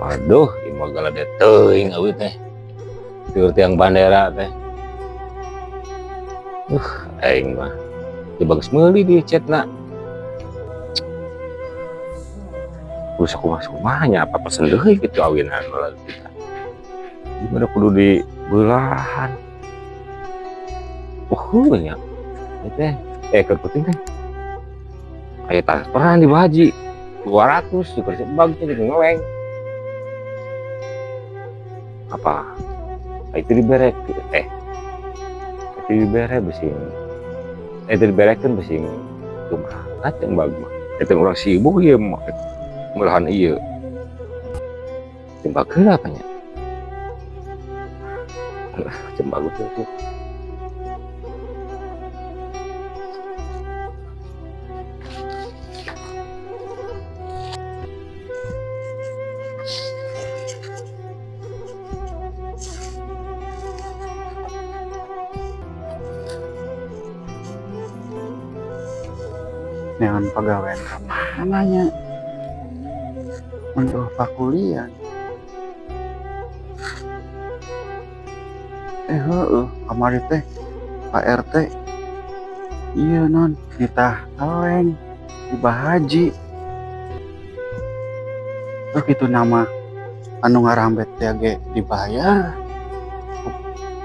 Waduh, ieu mah galede teuing awi teh. Tiur tiang bandera teh. Aing mah. Di bagus meuli di chatna. Terus aku masuk rumahnya apa pesen deui gitu awinan malah kita. Gimana kudu dibelahan. Oh, nya. Teh, keur penting teh. Aya transferan di Haji 200 di kerja bang teh ngeleng. Apa? Itu diberek eh. Itu dibere besing. Itu diberekeun besing kumaha teh bag mah. Eta urang sibuk ieu mah. Melahan ieu. Tembak heula apa nya? Cembak tuh. Neangan pagawean ka mana nya? Mun pakulian. Heueuh, kamari teh Pak RT ieu non nitah kaleng di Bahaji. Terus kitu nama anu ngarambet teh ge dibayar.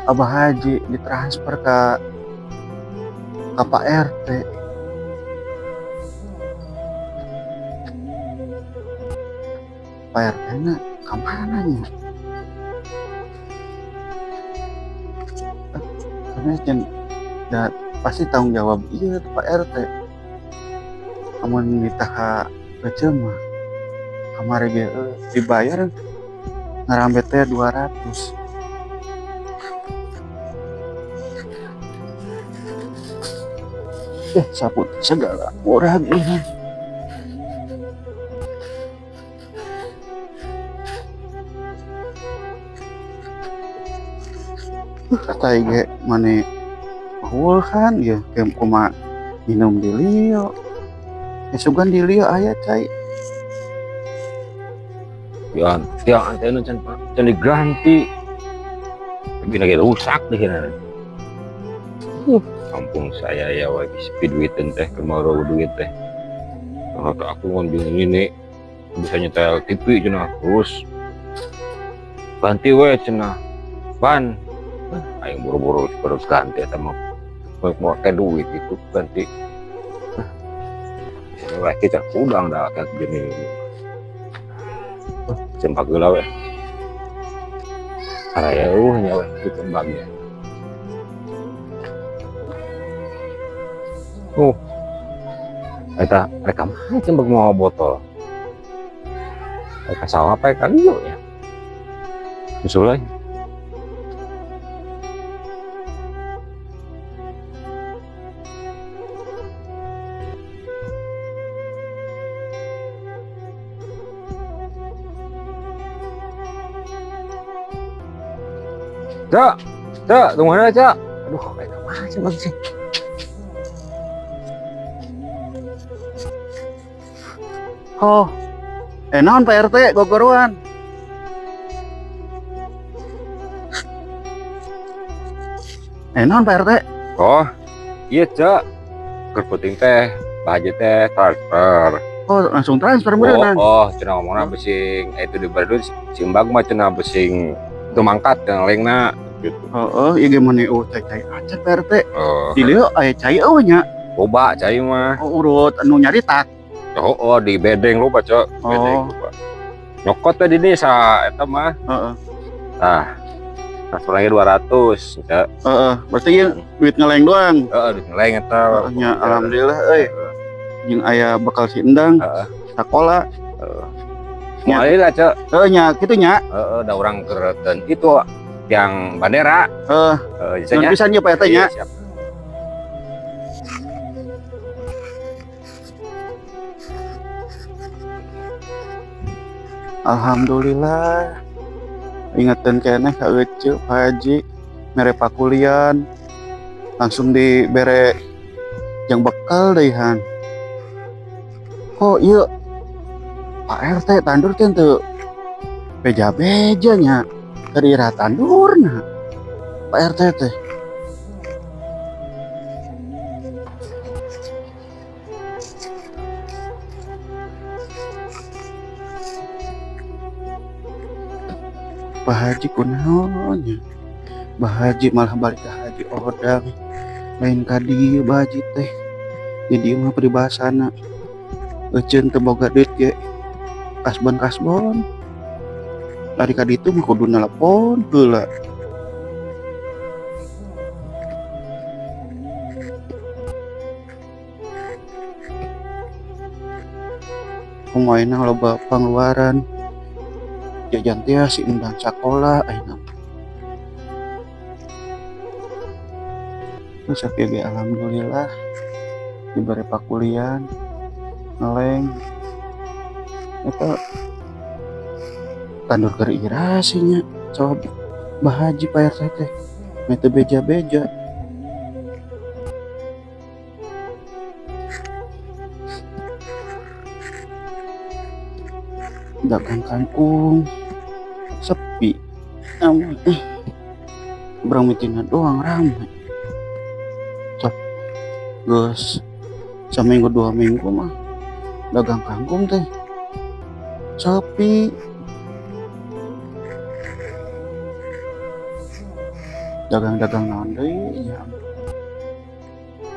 Abah Haji ditransfer ka Pak RT. Pak RT na ka mana nya? Karena can da pasti tanggung jawab ieu Pak RT. Amun nitah ka Ece mah kamari ge dibayar ngarambet teh 200. Sapu segala murah ieu. Tai ge mane mahul kan ya ke kumaha minum di lieu. Ya sugan di lieu aya cai. Ya, tiang antena can can diganti. Tapi lagi rusak deh kira. Kampung saya ya wae sepi duiteun teh keur mau duit teh. Nah, aku ngambil ini bisa nyetel TV cenah terus ganti we cenah ban. Aing buru-buru terus ganti eta mah mau pakai duit itu ganti. Laki cak udang dah kayak gini. Cembak geula we. Araya eueuh nya we itu cembaknya. Oh. Eta rek mah cembak mau botol. Rek sawah apa kali yuk ya. Susul euy. Cak, Cak, tunggu mana Cak? Aduh, kayak macam sih. Oh, naon Pak RT gogoruan? Naon Pak RT? Oh, iya Cak. Keur penting teh, Pak Haji teh transfer. Oh, langsung transfer beneran. Oh, cenah ngomongna besing, itu di Bandung simbang mah cenah besing teu mangkat cenah lengna gitu. Heeh, ieu ge mane oh cai cai acan Pak RT. Oh. Di lieu aya cai eueuh nya. Loba cai mah. Oh, urut anu nyaritak. Oh, oh di bedeng loba, Cok. Bedeng Oh. loba. Nyokot teh di desa eta mah. Heeh. Tah. Transfer lagi 200, Cok. Heeh, berarti ieu duit ngeleng doang. Heeh, duit ngeleng eta. Heeh, nya alhamdulillah euy. Jeung aya bekal si Endang. Heeh. Sakola. Heeh. Moal lah, Cok. Heeh, nya kitu nya. Heeh, da urang keur itu yang bandera. Heeh. Heeh, Nuhun pisan nya Pak RT nya. Siap. Alhamdulillah. Ingetan keneh ka Ece, Pak Haji, mere pakulian. Langsung dibere yang bekal deui han. Kok ieu Pak RT tandur teh teu Beja-beja nya keur iraha tandurna Pak RT teh. Pak Haji kunaon nya? Bah Haji malah balik ke Haji Odang, lain ka dieu Bah Haji teh. Jadi mah peribahasana euceun teu boga duit ge kasbon-kasbon. Lari ka ditu mah kudu nelepon heula. Kumaha loba pangeluaran jajan teh si Endang sakola ayeuna. Terus sakieu ge alhamdulillah dibere pakulian ngeleng eta tandur keur iraha sih nya sawah Bah Haji Pak RT teh meh teu beja-beja. Dagang kangkung sepi amun urang mitina doang rame. Sok geus saminggu 2 minggu mah dagang kangkung teh sepi. Dagang-dagang naon deui nya,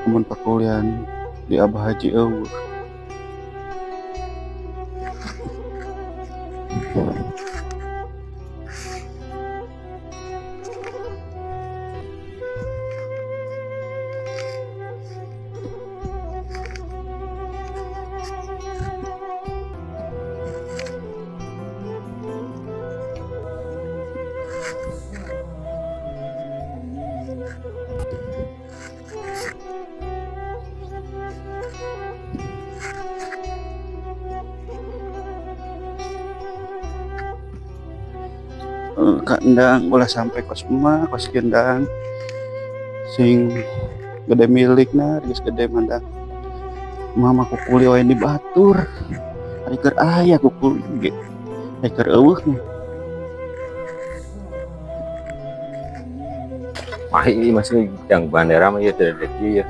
mun pakulian di Abah Haji euweuh. Ka Endang ulah sampai kos emak kos gendang sing gede milikna geus gede mandang mama kukuli wae di batur ari keur aya kukuli ge ari keur euweuh mah. Mahi ini masih yang bandera mah ya tidak ada ya.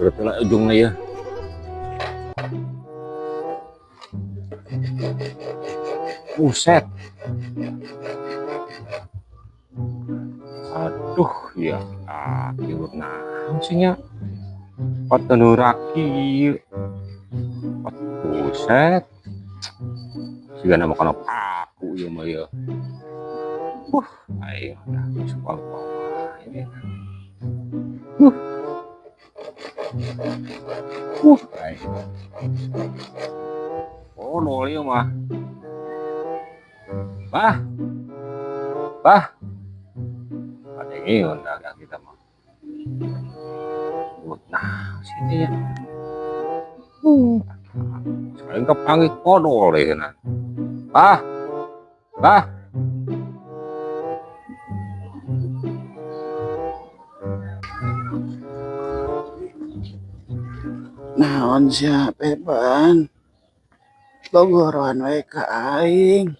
Terus lah ujungnya ya. Buset. Aduh ya, ah, naon sih nya? Patenuraki. Buset. Siga nama kana paku ieu mah ieu. Aing dah suka lupa ini. Aing. Oh, nol ieu mah. Bah. Bah. Padengeun dah kita mah. Nah, sini ya. Sekarang kepanggil kodol deh nah. Bah. Bah. Naon sia Beban? Logoroan we ka aing.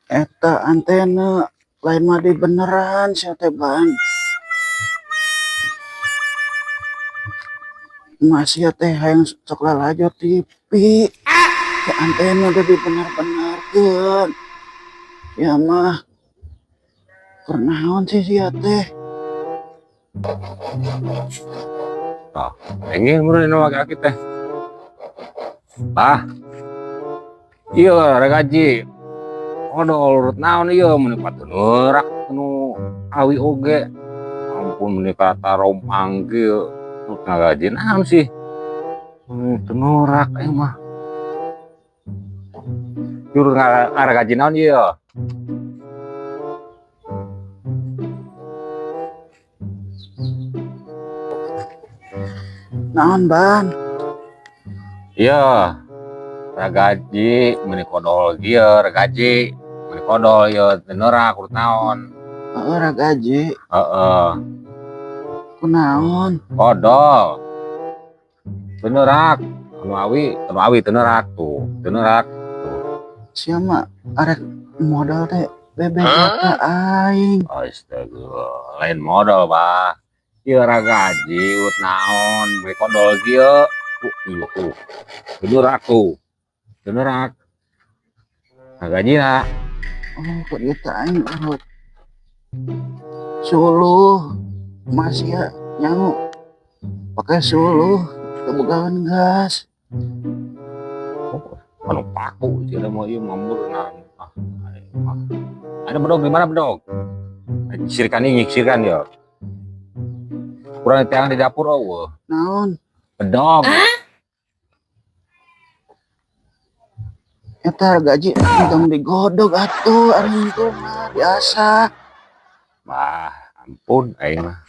Eta antena lain mah di beneran sia teh Ban. Masih teh hayang sok lalajo TV. Ke antena udah dibener-benerkeun. Ya mah kunaon sih sia teh? Tah, pengen meureun nu aki teh. Bah. Ieu ragaji. Odol urut naon ieu mun patuneurak nu awi oge. Ampun meuni kata rompang kieu. Ngagaji naon sih? Teu norak ieu mah. Jur ngaragaji naon ieu? Naon Ban? Iya. Ragaji meuni kodol kieu ragaji. Meuni Kodol ieu teu neurak urut naon. Heeh, ragaji. Heeh. Kunaon? Kodol. Teu neurak. Anu awi teu neurak tuh, teu neurak. Sia mah arek modal teh bebeja ka aing. Astaga, lain modal, Bah. Ieu ragaji urut naon, we kodol kieu. Tuh, ieu tuh. Teu neurak tuh. Teu neurak. Ragajina. Oh, kok ieu teh aing urut suluh. Masih ya nyangu pakai suluh teu gas. Oh, anu paku cenah mah ieu mambur nah. Ah, aing mah. Ada bedog di mana bedog? Sirkan ini, sirkan ya. Kurang teang di dapur eueuh. Naon? Bedog. Eta gaji entong digodog atuh, ari itu mah biasa. Bah, ampun aing mah.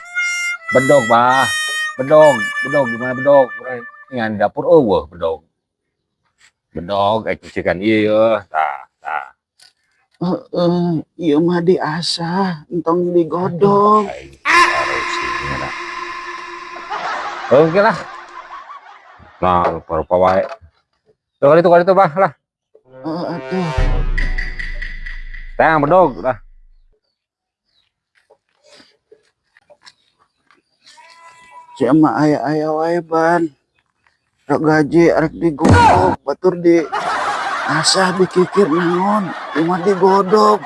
Bedog, Bah. Bedog, bedog di mana bedog? Kurang ngan di dapur eueuh bedog. Bedog eh sirkan ieu ya. Tah, tah. Heeh, ieu mah diasah, entong digodog. Aing harus sih. Oke lah. Nah, rupa wae. Tuh kali itu, Bah, lah. Heeh atuh. Tang bedog lah. Sia mah aya-aya wae ban. Rek gaji arek digodog, batur di asah dikikir naon, ieu mah digodog.